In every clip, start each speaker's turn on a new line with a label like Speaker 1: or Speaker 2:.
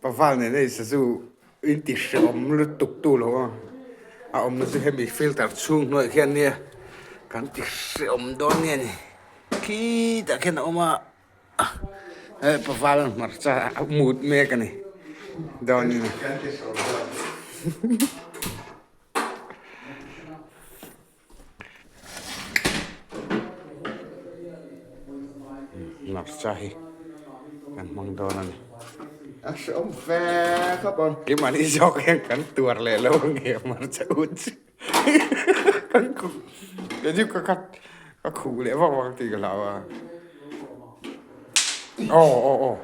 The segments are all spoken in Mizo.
Speaker 1: Paval nen hei sazu in ti hrehawm lutuk tu lo a, a awmna chu hemi filter chhung hnuaiah khian nia kan ti hrehawm dawn nge ni khitah khian a awm a hei paval hmarcha a mut mek a ni dawnin. Hmarcha hi kan hmang dawn a ni.
Speaker 2: A hrehawm fe khawp ang.
Speaker 1: Keimahni zawk hian kan tuar leh lo nge hmarcha ut chu. Kan khuh kei chu ka khat ka khuh leh vak vak tih ka hlau a. Aw aw aw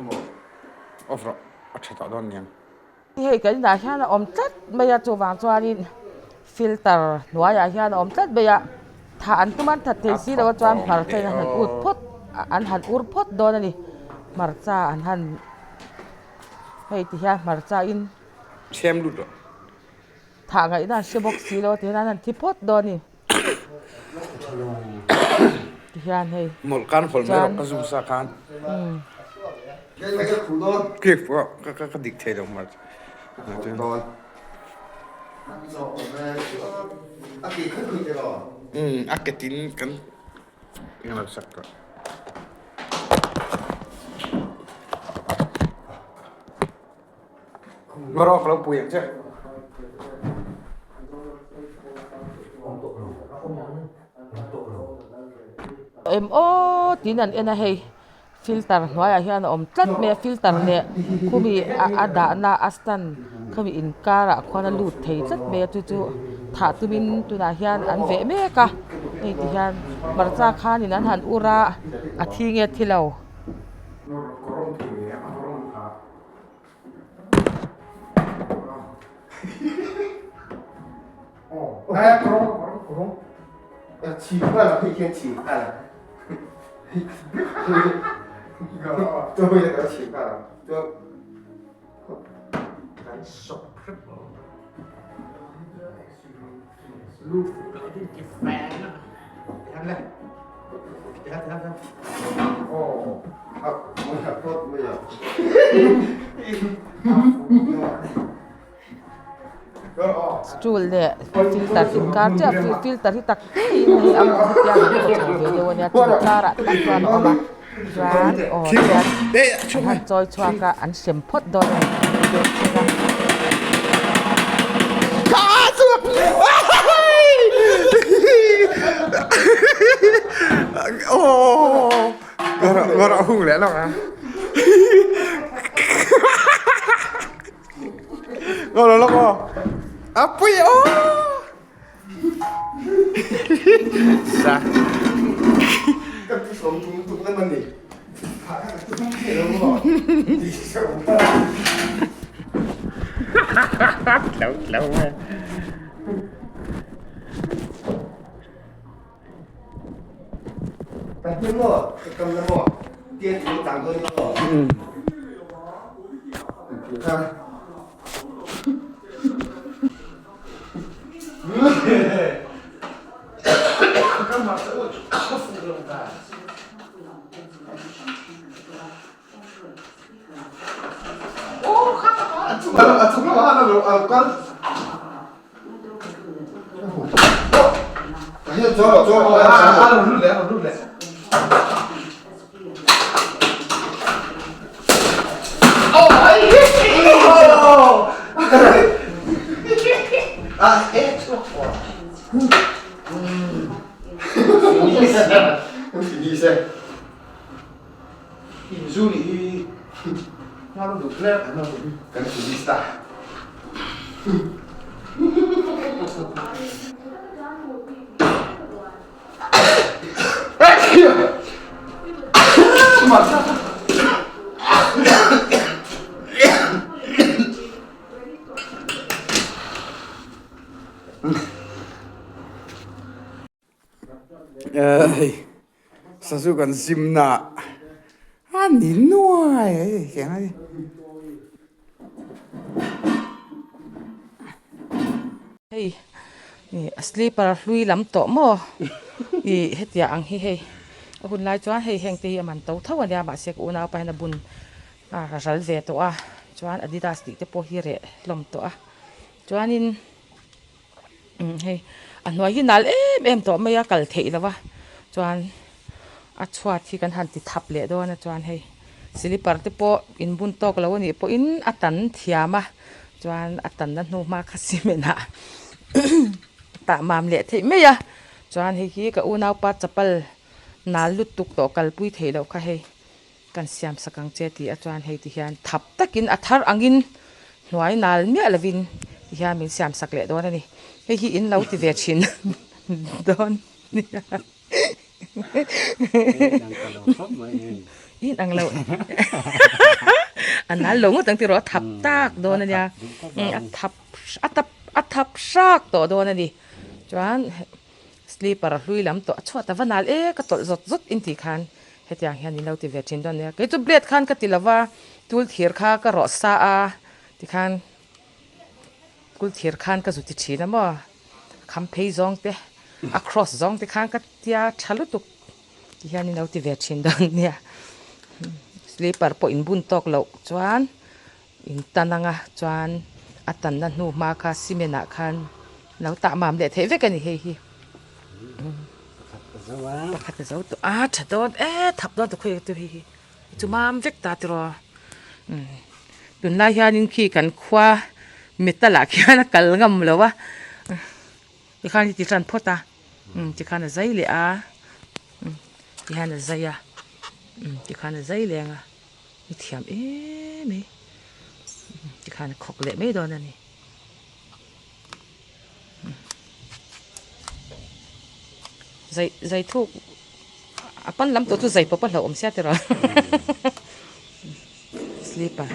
Speaker 1: off rawh a tha tawh dawn niang.
Speaker 3: Hei kan inah hian a awm tlat mai a chuvang chuanin filter hnuaiah hian a awm tlat mai a thah an tum an that thei si lo a chuan hmarcha in an han ut phawt an han ur phawt dawn a ni hmarcha an han hei ti hian hmarcha in
Speaker 1: Chhem lut rawh.
Speaker 3: Thah ngaihna an hre bawk si lo a ti hian an han thi phawt dawn a ni ti hian hei
Speaker 1: Mawlh khan hawlh mai rawh ka zum sa khan. Ka dik thei lo mar. A ke tin kan englo sak tawh. Ngarawh ka lo pui ang che.
Speaker 3: Em aw tiin an en a hei filter hnuaiah hian a awm tlat mai a filter leh khumi a dahna a stand khami inkarah khuan a lut thei tlat mai a chu chu thah tumin tunah hian an veh mek a hei ti hian hmarcha khanin an han ur a a thi nge thi lo. Stool leh filter inkar chiah a filter hi tak teiin hei a mawng hetiang an kaw chho ve deuh a nia chumi karah tak chuan a awm a chuan aw tihian an han chawi chhuak a an hrem phawt dawn a ni deuh thleng a.
Speaker 1: Hei sazu kan zimna a ni nuai hei tiang a ni.
Speaker 3: Hei ih sleeper hlui lam tawh maw ih hetiang ang hi hei a hun lai chuan hei heng te hi a man to tho a nia mahse ka unaupa hian a bun. A ral ve tawh a chuan adidas tih te pawh hi reh hlawm tawh a chuanin umm hei a hnuai hi nal em em tawh mai a kal theih loh a chuan a chhuat hi kan han ti thap leh dawn a chuan hei slipper te pawh in bun tawk lo anih pawhin a tan thiam a chuan a tanna hnu hma kha cement ah tah mam leh theih mai a chuan hei hi ka unaupa chapal nal lutuk tawh kalpui theih loh kha hei. Kan siam sak ang che tih a chuan hei ti hian thap takin a thar angin hnuai nal miah lovin ti hian min siam sak leh dawn a ni. Hei hi in lo ti ve thin dawn nia. In ang lo a nal lo ngawt ang tiraw a thap tak dawn a nia. A thap a tap a thap hrak tawh dawn a ni. Chuan. Sleeper a hlui lam tawh a chhuat a va nal e ka tawlh zawt zawt in tih khan hetiang hian in lo ti ve thin dawn nia kei chu blade khan ka ti lo va tul thir kha ka rawh sa a tikhan kul thir khan ka zu ti thin a maw kham phei zawng te a cross zawng te khan ka tia tha lutuk ti hian in lo ti ve thin dawn nia sleeper pawh in bun tawk loh chuan. In tan anga chuan a tanna hnu hma kha cement ah khan lo tah mam leh theih vek a ni hei hi pakhat a zo tawh a tha dawn e thap dawn ta khawi chu hei hi chu mam vek ta tiraw tunlai hianin khi kan khua metal ah khian a kal ngam lo a tikhan i ti tan phawt a tikhan a zai leh a tihian a zai a tikhan a zai leng a. I thiam em mai tikhan a khawk leh mai dawn a ni zai zai thuk a pan lam tawh chu zai pawp a hlauhawm sia tiraw slipper.